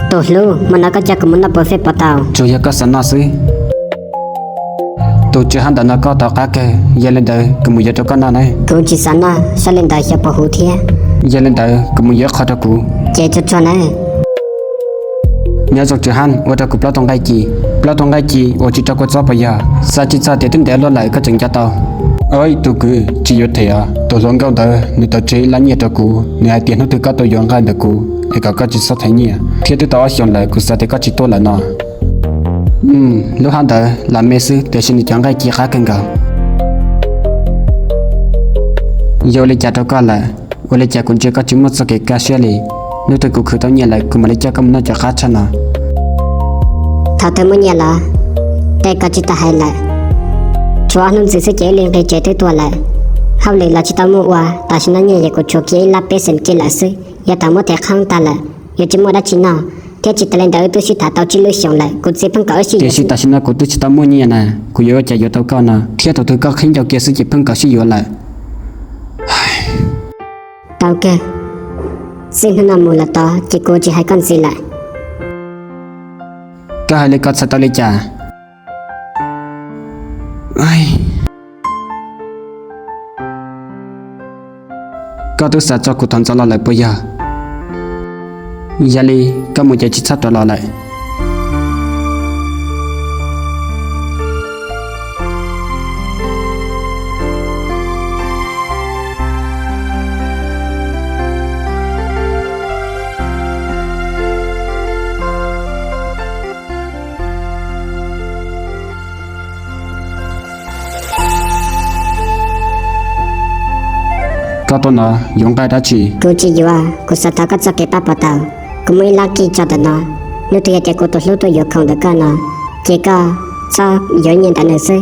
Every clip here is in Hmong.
Tus hlub, hmo no koj coj kuv mus noj buffet puas tau? Tsuas yog koj xav noj xwb. Tus tswv hab ntawm no koj tau qab kawg, yog li ntawd kuv mus yuav rau koj noj na. Kuv tsis xav noj, sab li ntawd xyov puas huv thiab. Yog li ntawd kuv mus yuav qho rau kuv. Ces tsuag tsuag na. Nyob zoo tswv hab, ua rau kuv plaub tug nqaij ci. Plaub tug nqaij ci uas tsis rau kua txob puas yog? Xav tsis txog tias twb ntev luaj lawm koj tseem nco tau. Ib tug kwv, tsis yuav them os, tus hluas nkauj ntawd nws tau tseg ib lab nyiaj rau kuv, nws hais tias hnub twg koj tau yuav nqaij ntawm kuv es kom koj tsis txhob thev nyiaj, thiab twb tau ob xyoos lawm kuv xav tias koj tsis tuaj lawm no. Lub hab ntawd lam me xwb tiam sis nws cov nqaij ci qab kawg nkaus. Yuav ua li cas rau koj lawm? Ua li cas kuv ntsia koj tsis muaj txoj kev kaj siab li? Hnub twg kuv khwv tau nyiaj lawm kuv mam li coj koj mus noj cov qab tshaj no. Thaum twg muaj nyiaj los? Tej koj tsis tau hais lawm. Tshuav ob hnub ntxiv xwb ces ib li nqis tsev twb tuaj lawm. Hauj lwm los tsis tau muaj ua, tam sim no nyiaj yog kuv tshuav kiag ib lab peb xees kiag lawm xwb, yog thaum muab them qhab tas lawm yuav tsis muaj dab tsi noj. Thiab tsis tas li ntawd wb twb sib tham tau tsib lub xyoos lawm, kuv txiv pheej kom wb sib yuav. Tiam sis tam sim no kuv twb tsis tau muaj nyiaj na, kuv yuav ua cas yuav tau koj no? Thiab thaum twg koj qhib ncauj kiag xwb ces pheej kom sib yuav lawm. Tau kawg, txij hnub no mus los tod ces kuv tsis hais koj ntxiv lawm. Koj hais li ko txhais tau li cas? Koj twb xav tso kuv thov ntxov los lawm puas yog? Yog li koj mus ces tsis txhob rov los lawm. Koj tuaj no yuav nqaij dab tsi? Kuv tsis yuav, kuv xav thov koj txoj kev pab puas tau. Kuv muaj ib lab kij tso ntawm no, hnub twg yog tias kuv tus hlub tuaj yuav khoom ntawm koj no, ces koj txhob yuav nyiaj ntawm nws xwb.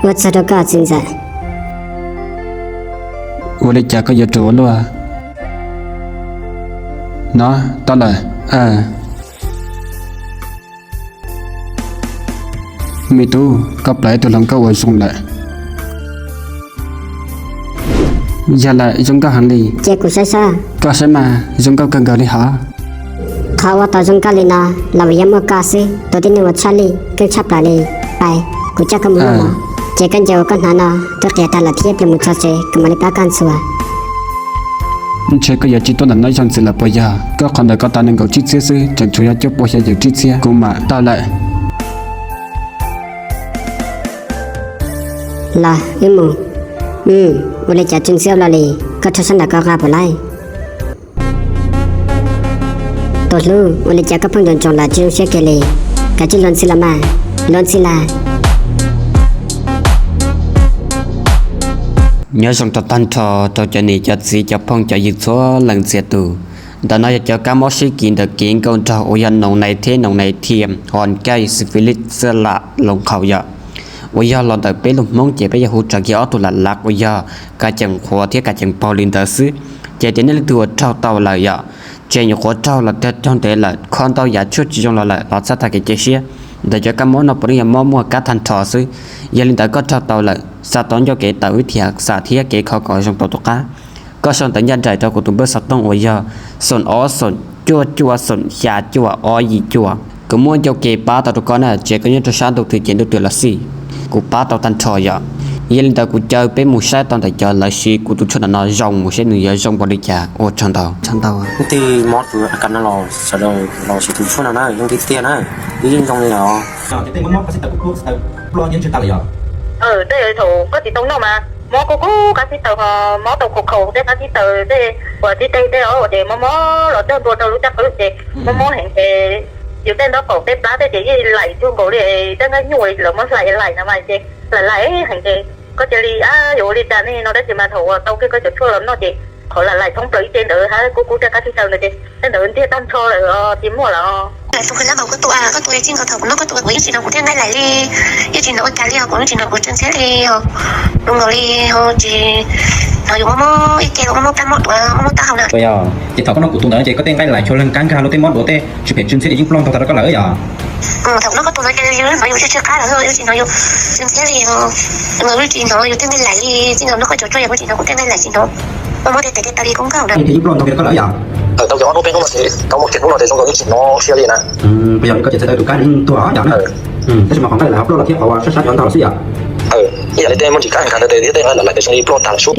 Ua tsaug rau koj txiv ntxawm. Ua li cas koj yuav rau ua luaj? No, tau lawm. Me tub, koj plam ib tug hluas nkauj uas zoo lawm. Yog lawm, zoo nkauj heev li. Cia kuv saib saib. Koj saib mas, zoo nkauj kawg nkaus li hov. Qhov ua tau zoo nkauj li no los vim yog muaj koj xwb, tus tib neeg uas tshaj lij, keej tshaj plaws li. Pais, kuv coj koj mus noj mov, ces koj ncaws uas koj hnav no twb qias tag lawm thiab, mus txog tsev kuv mam li pab koj ntxhua. Ntshe koj yuav tsis tuaj ntawm no ib zaug ntxiv lawm puas yog? Koj qhov ntawd koj tau nees nkaum tsib txhiab xwb, tseem tshuav yog cuaj pua xya caum tsib txhiab, kuv mam tau lawm. Los wb mus. Ua li cas tsw ntxhiab ua luaj li, koj rho sab nraud koj nqa puas laib? Tus hlub, ua li cas koj pheej nco ntsoov lawm tsis zoo siab kiag li? Kav tsij luag ntxhi los mas, luag ntxhi las. Nyob zoo rau tag nrho rau cov niam cov txiv cov phooj cov ywg txhua leej txhia tus. Ntawm no yog cov kab mob sib kis ntawm kev nkauj nraug uas yog Noom Nais thiab Noom Nais thiab Hos Nkaij, Syphilis, Xab Lam, Loos Qhaus yom. Uas yog los ntawm peb lus Hmoob ces peb yuav hu raws kiag ob tug lam lav uas yog Kav Ceem Qhuav thiab Kav Ceem Paug li ntawd xwb. Ces tias nej leej twg uas raug tau lawm yom, tseem nyuam qhuav raug los raug ntev lawm, kho ntau yam tshuaj tsis zoo los lawm los txhob tag kev cia siab. Ntawm cov kab mob no puav leej yog mob muaj kab tag nrho xwb. Yog li ntawd koj raug tau lawm, xav tau ncauj kev tawm vib thim xam thiab kev kho kom zoo tau tus qab, koj sau ntawv ncaj nraim rau kuv tus npawb xov tooj uas yog xoom ob xoom cuaj cuaj xoom xya cuaj ob yim cuaj. Kuv muaj ncauj kev pab tau rau koj na, tsis hais koj nyob rau sab ntuj twg ces ntuj twg los xij, kuv pab tau tag nrho yom. Yog li ntawd kuv caw peb mus saib tau ntawm cov lawv siv kuv tus tshuaj ntawm no zoo mus seb nws yuav zoo npaum li cas. Ua tsaug ntau. Leej twg mob tus a kas no los sawv daws los siv tus tshuaj no na, zoo tiag tiag na, yeej zoo li os. Ces tej mob mob qab xib taws kub kub xib taws ploj yeej tseg tas lawm yog? Tej thaum koj tsis tau noj mas mob kub kub qab xib taws, ho mob tau khaus khaus tej qab xib taws, tej uas tib teg tej os, ces mob mob los cog ntua rau lub caj qwb ces mob mob heev ces yus tej ntaub qaum tej plab tej ces yeej laim cuag nkaus li tej nqaij nyuj lawv muab hlais laim no mas ces laim laim heev ces koj cia li yuav ua li cas ne no, tab sis mas thaum uas tau kiag koj cov tshuaj los noj ces qhov laim laim thoob plaws ib ce ntawd hab kub kub tej qab xib taws ntawd ces tej ntawd ntiag tag nrho lawm, tsis muaj lawm. Laim tus kws lab npaum koj tua, koj tua li txij nkaus thaum kuv noj koj tua kuv yeej tsis hnov kuv tej nqaij laim li, yeej tsis hnov ua cas li os, kuv yeej tsis hnov kuv tsw ntxhiab li os. Zoo nkaus li ho tsis hnov yus mob mob ib ce, mob mob plab mob duav mob mob taub hau na. Ces thaum koj noj kuv tus ntawd ces koj tej nqaij laim tshuav leeg kab nkag los tej mob duav tej tsis phem tsw ntxhiab ces yeej ploj ntau tas rau koj lawm yom. Thaum no koj tus no ces yus hnov yus tsis qab lawm, yus tsis hnov yus tsis ntxhiab li, yus tsis hnov yus tej me laim li, txij nkawm no koj cov tsuas yog kuv tsis hnov kuv tej me laim tsis hnov, muab tej tes tej taw li kub nkauj na. Ces ib ploj ntog kiag koj lawm yom? Tau kiag ob hnub peb hnub no ces tau muaj kiag hnub no ces zoo nkaus yeej tsis hnov siab li na. Puas yog li koj ces txhais tau tus kab li tuag yom na? Tab sis mas qhov nqaij lawv ho ploj los thiab qhov saib saib cov ntog los xwb yom? Ib yam li tej muaj ntsis kab nqa ntawd tes thiab tej nqaij lawm lawm tes zoo li ploj tag lawm sub.